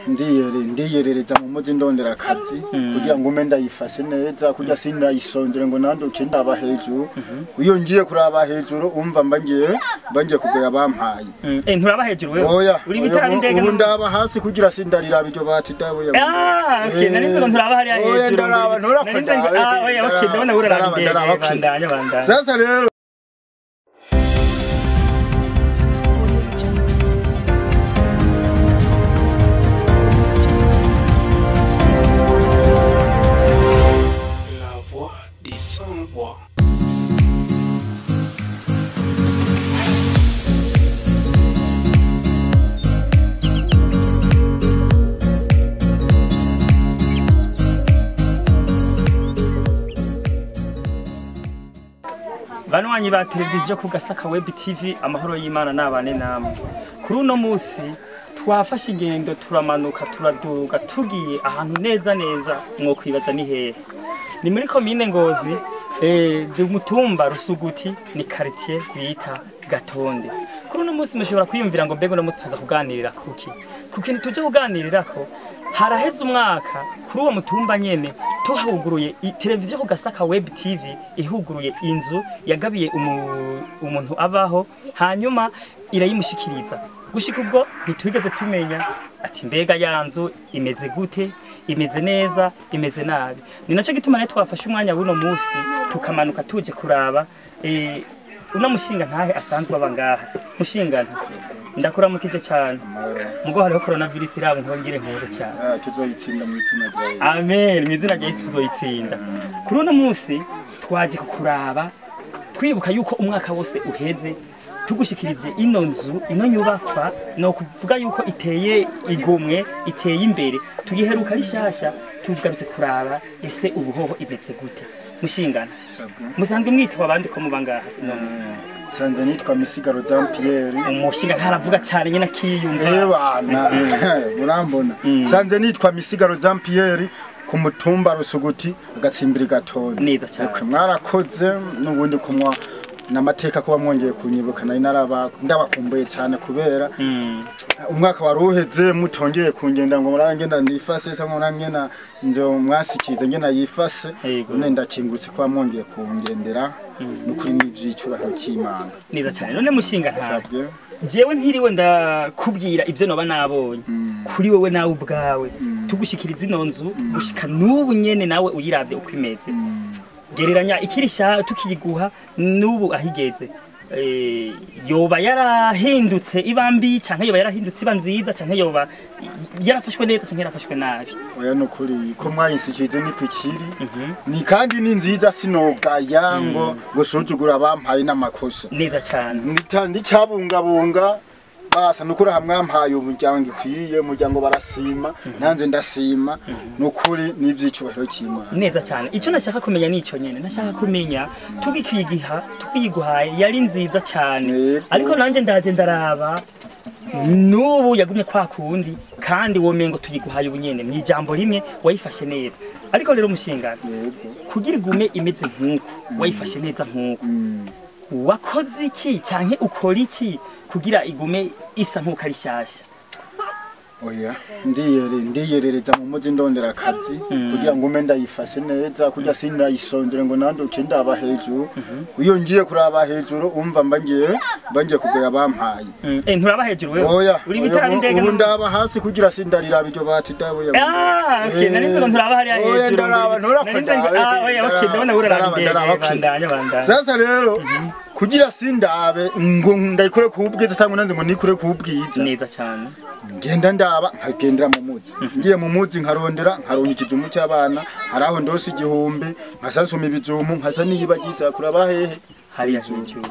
Ndiyerereza mu muzi ndondera akazi kugira ngo ume ndayifashe neza kugira sinayisonzere ngo nanduke ndaba hejuru. Iyo ngiye kuraba hejuru umva mba ngiye kugoya bampaye. Nturaba hejuru wewe? Uri bitara bindege ubu ndaba hasi kugira sindarira ibyo bati dawe. Ah, okay, nari nzi ngo nturaba hariya hejuru. Oya ndaraba nturakora. Ah, oya okay, ndabona uraraba indege. Bandanya bandanya. Sasa rero Banwanyi ba televiziyo ku Gasaka Web TV, amahoro y'Imana nabane namwe. Kuri uno musi twafashe ingendo turamanuka turaduga tugiye ahantu neza neza mwo kwibaza ni hehe. Ni muri komine Ngozi, mutumba Rusuguti, ni quartier bita Gatonde. Kuri uno musi mushobora kwiyumvira ngo mbega uno musi tuza kuganirira kuki? Kuki ntituje kuganirirako? Haraheze umwaka kuri uwo mutumba nyene tuhuguruye televiziyo ku Gasaka Web TV ihuguruye inzu yagabiye umuntu abaho hanyuma irayimushikiriza. Gushika ubwo ntitwigeze tumenya ati mbega ya nzu imeze gute, imeze neza, imeze nabi. Ni naco gituma ne twafashe umwanya w'uno musi tukamanuka tuje kuraba uno mushinga ntahe asanzwe abangaha. Mushinga ntahe ndakuramukije cyane. Mugo hariho coronavirus irabo ntongire nkuru cyane. Tuzoyitsinda mu izina rya Yesu. Amen, mu izina rya Yesu tuzoyitsinda. Kuri uno munsi twaje kukuraba twibuka yuko umwaka wose uheze tugushikirije ino nzu, ino nyubakwa, no kuvuga yuko iteye igomwe, iteye imbere. Tugiheruka rishasha tugarutse kuraba ese ubuhoho imeze gute. Mushingana musanzwe mwitwa abandi ko mubangaha? Sanze nitwa Misigaro Jean Pierre. Umushinga ntaravuga cyane nyina kiyumva. Ebana murambona. Sanze nitwa Misigaro Jean Pierre ku mutumba Rusuguti agatsimbiri Gatonde. Neza cyane. Mwarakoze nubundi kumwa namateka kuba mwongeye kunyibuka nari naraba ndabakumbuye cyane kubera umwaka waruheze mutongeye kungenda ngo murangenda nifase cyangwa murangena nzo mwasikize ngena yifase none ndakingurutse kuba mwongeye kungendera nukuri n'ivy'icyubahiro cy'Imana. Neza cyane. None mushinga ntabwo jewe ntiriwe ndakubwira ivyo noba nabonye kuri wewe nawe ubwawe tugushikiriza ino nzu gushika n'ubu nyene nawe uyiravye uko imeze. Gereranya ikirisha tukiyiguha n'ubu ahigeze, yoba yarahindutse iba mbi canke yoba yarahindutse iba nziza canke yoba yarafashwe neza canke yarafashwe nabi? Oya nukuri ko mwayinsikirize ni kwikiri ni kandi ni nziza sinogaya ngo gusuzugura bampaye n'amakosa. Neza cyane. Ndicabungabunga basa nukuri hamwampaye umuryango ikwiye umuryango barasima nanze ndasima nukuri n'ivyicubahiro cy'Imana. Neza cyane. Ico nashaka kumenya nico nyene nashaka kumenya tugikigiha tukiyiguhaye yari nziza cyane ariko nanje ndaje ndaraba nubu yagumye kwa kundi kandi womengo tuyiguhaye ubunyene mu ijambo rimwe wayifashe neza. Ariko rero mushingana kugira igume imeze nkuko wayifashe neza nkuko wakoze iki canke ukora iki kugira igume isa nkuko ari shasha? Oya ndiyerereza mu muzi ndondera akazi kugira ngo ume ndayifashe neza kugira sinayisonzere ngo nanduke ndaba hejuru. Iyo ngiye kuraba hejuru umva mba ngiye kugoya bampaye. Nturaba hejuru wewe? Uri bitara bindege ubu ndaba hasi kugira sindarira ibyo bati dawe. Ah, okay, nari nzi ngo nturaba hariya hejuru. Oya ndaraba nturakora. Ah, oya okay, ndabona uraraba indege. Bandanya bandanya. Sasa rero kugira sindabe ngo ndayikore kubwiza cyangwa nanze ngo nikure kubwiza. Neza cyane. Ngenda ndaba nkagendera mu muzi. Ngiye mu muzi nkarondera nkaronka ikizumu cy'abana, haraho ndose igihumbi, nkasasuma ibizumu, nkasa niyibagiza kuraba hehe hariya hejuru.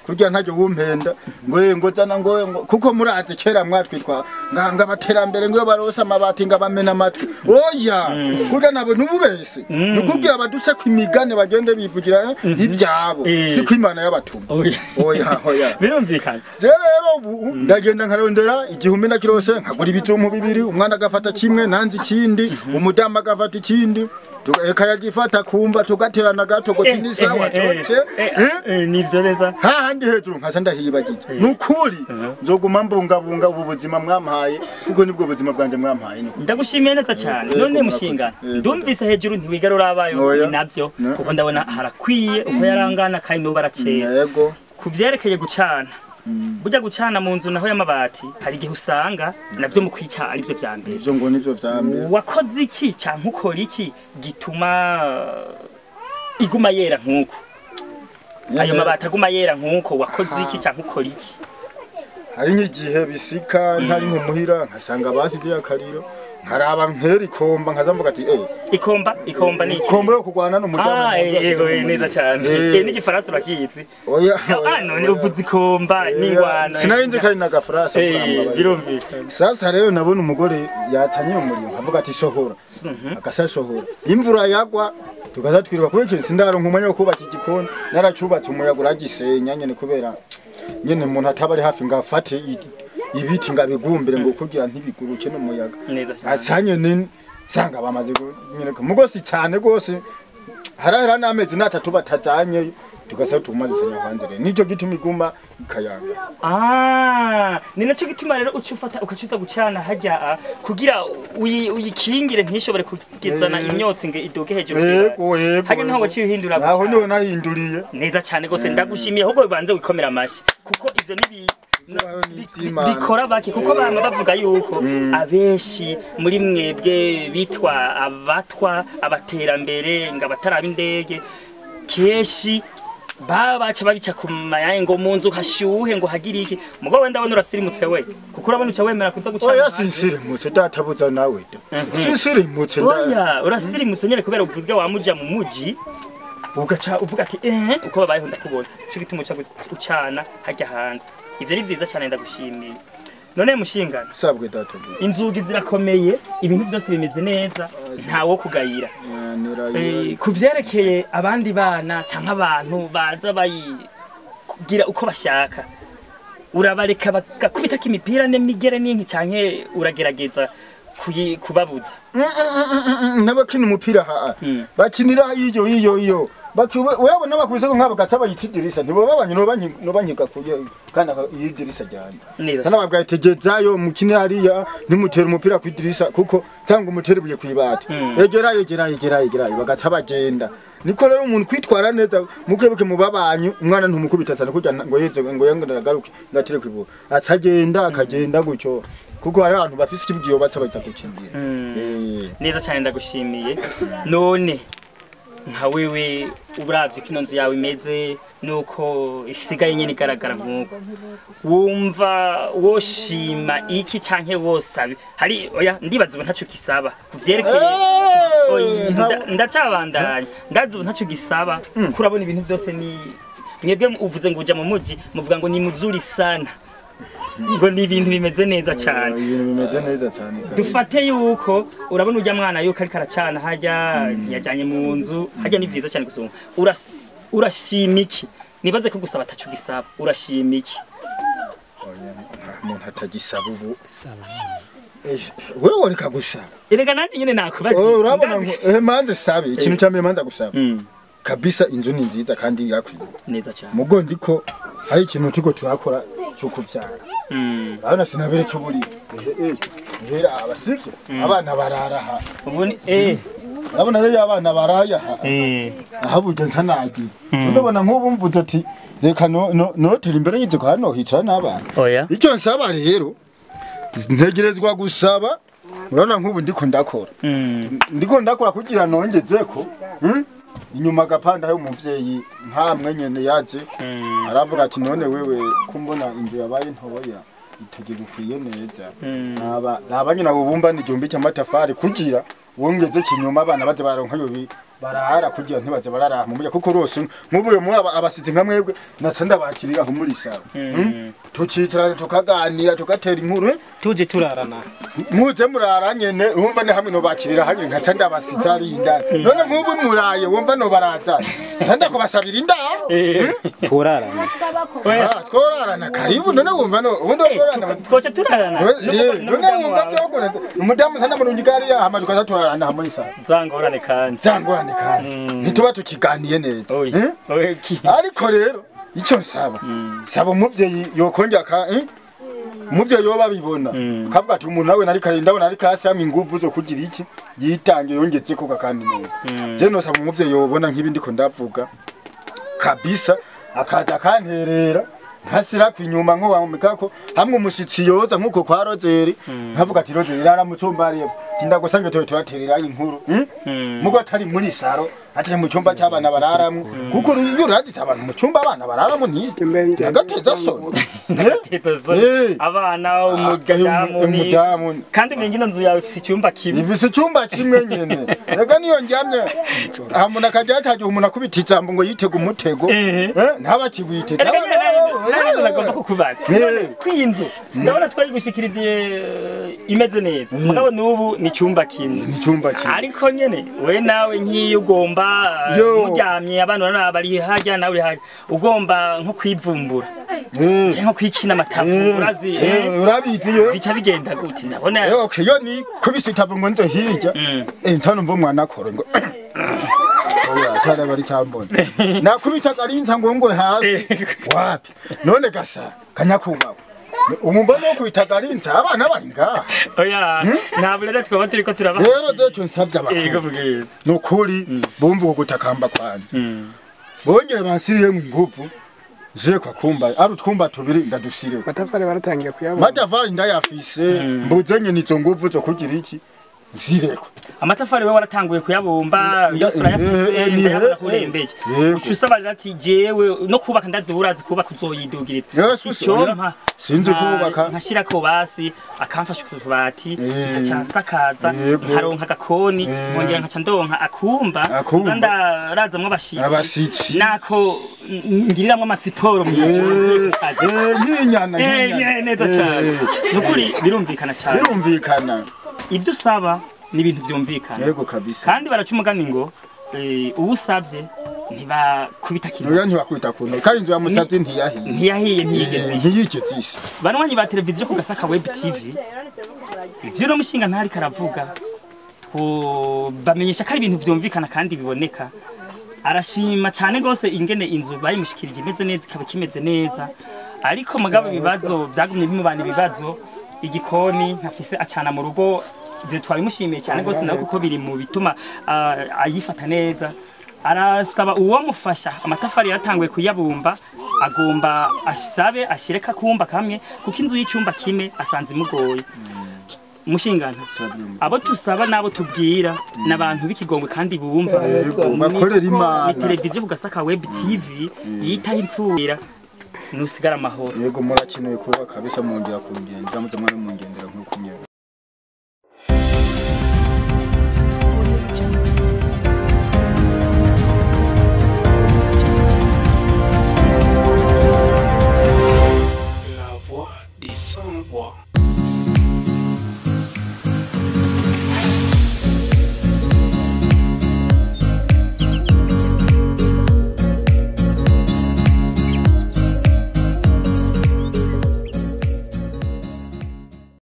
Kugira ntajyo wumpenda ngo ngo zana ngo kuko muraze kera mwatwitwa nganga baterambere ngo barosa amabati ngabamena amatwi. Oya kugira nabo nububese nukugira abadutse kwimigane bagende bivugira ibyabo si kwimana y'abatuma. Oya oya birumvikana. Rero ubu ndagenda nkarondera igihumbi na kirose nkagura ibizumu bibiri, umwana agafata kimwe nanze ikindi, umudamu agafata ikindi. Eka kumva tugaterana gato ngo ni sawa toke. Nivyo neza. Hahandi hejuru nkasa ndahibagiza. Nukuri nzoguma mbungabunga ubu buzima mwampaye kuko nibwo buzima bwanje mwampaye. Ndagushimiye neza cyane. None mushingana ndumvise hejuru ntiwigarura abayo navyo kuko ndabona harakwiye uko yarangana kandi no barakera. Yego. Kuvyerekeye gucana. Burya gucana mu nzu naho y'amabati hari igihe usanga navyo mu kwica ari byo vya mbere. Ivyo ngo nivyo vya mbere. Wakoze iki canke ukora iki gituma iguma yera nkuko? Ayo mabati aguma yera nkuko wakoze iki canke ukora iki? Hari nk'igihe bisika ntari nko muhira nkasanga basize akariro nkaraba nkera ikomba nkaza mvuga ati ikomba ikomba ni ikomba yo kugwana n'umuryango. Yego neza cyane. N'igifaransa urakizi? Oya none uvuze ikomba n'ingwana. Sinarinze kari na gafaransa kuramba. Birumvikana. Sasa rero nabona umugore yatanye umuriro nkavuga ati sohora. Akasashohora. Imvura yagwa tukaza twiruka kuri iki sindaronka umwanya wo kubaka igikoni naracubatse umuyaga uragisenya nyene kubera nyene umuntu ataba ari hafi ngafate ibiti ngabigumbire ngo kugira ntibiguruke n'umuyaga. Acanye ni sanga bamaze nyereka mugosi cyane gose harahera n'amezi natatu batazanye tugasaba tumaze hanze rero nicyo gituma iguma ikayanga. Ni naco gituma rero ucufata ukacuza gucana hajya kugira uyikingire ntishobore kugezana imyotsi ngo iduge hejuru. Yego yego. Hajya niho waciye uhindura. Aho niho nahinduriye. Neza cyane gose ndagushimiye ahubwo bibanze wikomera amashi kuko ivyo nibi bikora bake kuko bama bavuga yuko abeshi muri mwebwe bitwa abatwa abaterambere ngo abataraba indege keshi babaca babica ku mayaye ngo mu nzu hashyuhe ngo hagire iki. Mugabo wenda ndabona urasirimutse we kuko urabona uca wemera kuza gucana. Oya sinsirimutse databuza nawe da. Sinsirimutse nda. Oya urasirimutse nyene kubera uvuga wamuja mu muji ugaca uvuga ati uko babayeho ndakubona. Cyo gituma uca ucana hajya hanze. Ivyo ni vyiza cyane ndagushimiye. None mushingana sabwe databuza. Inzugi zirakomeye ibintu byose bimeze neza ntawo kugayira. Kuvyerekeye abandi bana canke abantu baza bayigira uko bashaka urabareka bagakubita imipira n'imigere n'inki canke uragerageza kubabuza? N'abakina umupira ha bakinira iyo iyo iyo wewe nabakubise ko nkabo gatsaba yitidirisa ntibobabanye no banyiga kuye kandi yidirisa ryanje nababwaye tegezayo mukine hariya nimutera umupira kwidirisa kuko cyangwa umutere buye kwibati egera egera egera egera bagatsaba bagenda. Niko rero umuntu kwitwara neza mukebuke mu babanyu umwana ntumukubita cyane kugira ngo yeze ngo yangaragaruke ngatire kwivuga atagenda akagenda gucyo kuko hari abantu bafise ikibwiyo batsabaza gukingira. Neza cyane ndagushimiye. None nka wewe uravye kino nzu yawe imeze nuko isigaye nyene igaragara nkuko wumva woshima iki canke wosabe hari oya ndibaza ubu ntaco kisaba kuvyerekeye. Ndacabandanya ndazi ubu ntaco gisaba kurabona ibintu byose ni mwebwe uvuze ngo uja mu muji muvuga ngo ni muzuri sana ngo ni ibintu bimeze neza cyane. Ibintu bimeze neza cyane. Dufate yuko urabona ujya mwana yuko ariko aracana hajya yajyanye mu nzu hajya ni byiza cyane gusumba. Urashima iki? Nibaze ko gusaba atacu gisaba. Urashima iki? Oya umuntu atagisaba ubu. Wewe ureka gusaba. Erega nanje nyine nakubagiye. Urabona ngo manze sabe ikintu cya mbere manza gusaba. Kabisa inzu ni nziza kandi irakwiye. Neza cyane. Mugo ndiko hari ikintu tuko turakora cyo kuvyara. Urabona sinabere cyuburi. Hera abasivyo abana barara ha. Ubuni Urabona rero abana baraya ha. Aha burya ntanagiye. Ndabona nk'ubu mvuze ati reka no notera imbere yize ko hano hicara n'abana. Icyo nsaba rero ntegerezwa gusaba. Urabona nk'ubu ndiko ndakora. Ndiko ndakora kugira nongezeko. Inyuma gapanda yo umuvyeyi nkamwe nyene yaje aravuga ati none wewe kumbona inzu yabaye ntoya itegekwiye neza naba nabanye nabo bumba n'igihumbi cy'amatafari kugira wongeze kinyuma abana baze baronka yo Barahara kugira ntibaze bararaha mu murya kuko rose nk'ubu mu abasizi nka mwebwe nasa ndabakirira aho muri saro. Tukicarana tukaganira tugatera inkuru tuje turarana. Muze murara nyene urumva ni hamwe no bakirira hanyine nkaca ndabasitsa ari indani. None nk'ubu muraye wumva no baraza. Nda kubasabira indaro. Turarana. Tworarana karibu none wumva no ubundi tworarana. Twoce turarana. None wumva byogoreze. Umudamu nsanda murungi gari ya hama tukaza turarana hamwe isa. Zangorane kandi. Zangorane kandi. Ntituba tukiganiye neza. Ariko rero icyo nsaba. Saba umuvyeyi yokongera ka umuvyeyi yoba bibona. Kavuga ati umuntu nawe nari kare ndabona ari kasi yamwe inguvu zo kugira iki yitange yongetse ko kandi neza. Je no saba umuvyeyi yobona nk'ibi ndiko ndavuga. Kabisa akaza kanterera ntasira kwinyuma nko bamumikako hamwe umushitsi yoza nkuko kwa Rozeri nkavuga ati Rozeri raramucumbariye tindagusange toyo turaterera inkuru mugo atari muri saro atari mu cyumba cy'abana bararamwe kuko iyo uraditse abantu mu cyumba abana bararamwe ntize agateza soni abana umudamu kandi mengino nzu yawe ifise icyumba kimwe ifise icyumba kimwe nyene rega niyo njyamye umuntu akajya cyaje umuntu akubita ijambo ngo yitege umutego ntabakigwitega nagomba kukubaza kwiyi nzu ndabona twari gushikiriziye imeze neza mugabo nubu ni cyumba kimwe ni cyumba kimwe ariko nyene we nawe nkiyo ugomba muryamye abana bari hajya nawe uri hajya ugomba nko kwivumbura cyangwa nko kwikina amatavu urazi urabizi yo bica bigenda gute ndabona okay yo ni kubisa itavu ngo nze hirya ntanumva umwana akora ngo oya tara bari tambona nakubita garinza ngo ngo hasi wapi none gasa kanyakubaho umumba no kwita garinza abana bari ngaha oya ntabwo rero twaba turiko turaba rero cyo nsabye abakuru nukuri bumva uko gutakamba kwanze bongere bansiriye mu nguvu je kwa kumba ari utwumba tubiri ndadusire matafari baratangiye kuyabona matafari ndayafise mbuze nyene izo nguvu zo kugira iki nzireko amatafari we waratanguye kuyabumba yose urayafise ndayabona kurembeje ucu usaba ati jewe no kubaka ndazi urazi kubaka uzoyidugiriza icyompa sinzi kubaka nkashira ko basi akamfasha kutubati nkaca nsakaza nkaronka agakoni nkongera nkaca ndonka akumba ndarazamwo abashitsi nako ngiriramwo amasiporo nk'inyana neza cyane nukuri birumvikana cyane birumvikana ibyo usaba ni ibintu byumvikana yego kabisa kandi baraca umugani ngo uwusabye ntibakubita kintu oya ntibakubita kuntu kandi inzu yamusabye ntiyahiye ntiyahiye ntiyigeze ntiyigeze isha banywanyi ba televiziyo ku Gasaka Web TV ivyo no mushinga ntari karavuga bamenyesha ko ari ibintu vyumvikana kandi biboneka arashima cyane gose ingene inzu bayimushikirije imeze neza ikaba kimeze neza ariko mugabo ibibazo vyagumye bimubana ibibazo igikoni nkafise acana mu rugo ivyo twabimushimiye cyane gose nawe kuko biri mu bituma ayifata neza arasaba uwo mufasha amatafari yaratanguye kuyabumba agomba asabe ashireka kumba kamwe kuko inzu y'icyumba kimwe asanze imugoye mushingana abo tusaba nabo tubwira nabantu b'ikigongwe kandi bumva bakorera Imana ni televiziyo ku Gasaka Web TV yitaho imfura nusigara amahoro yego murakenewe kuba kabisa mwongera kungendera muze mwari mungendera nkuko nyene.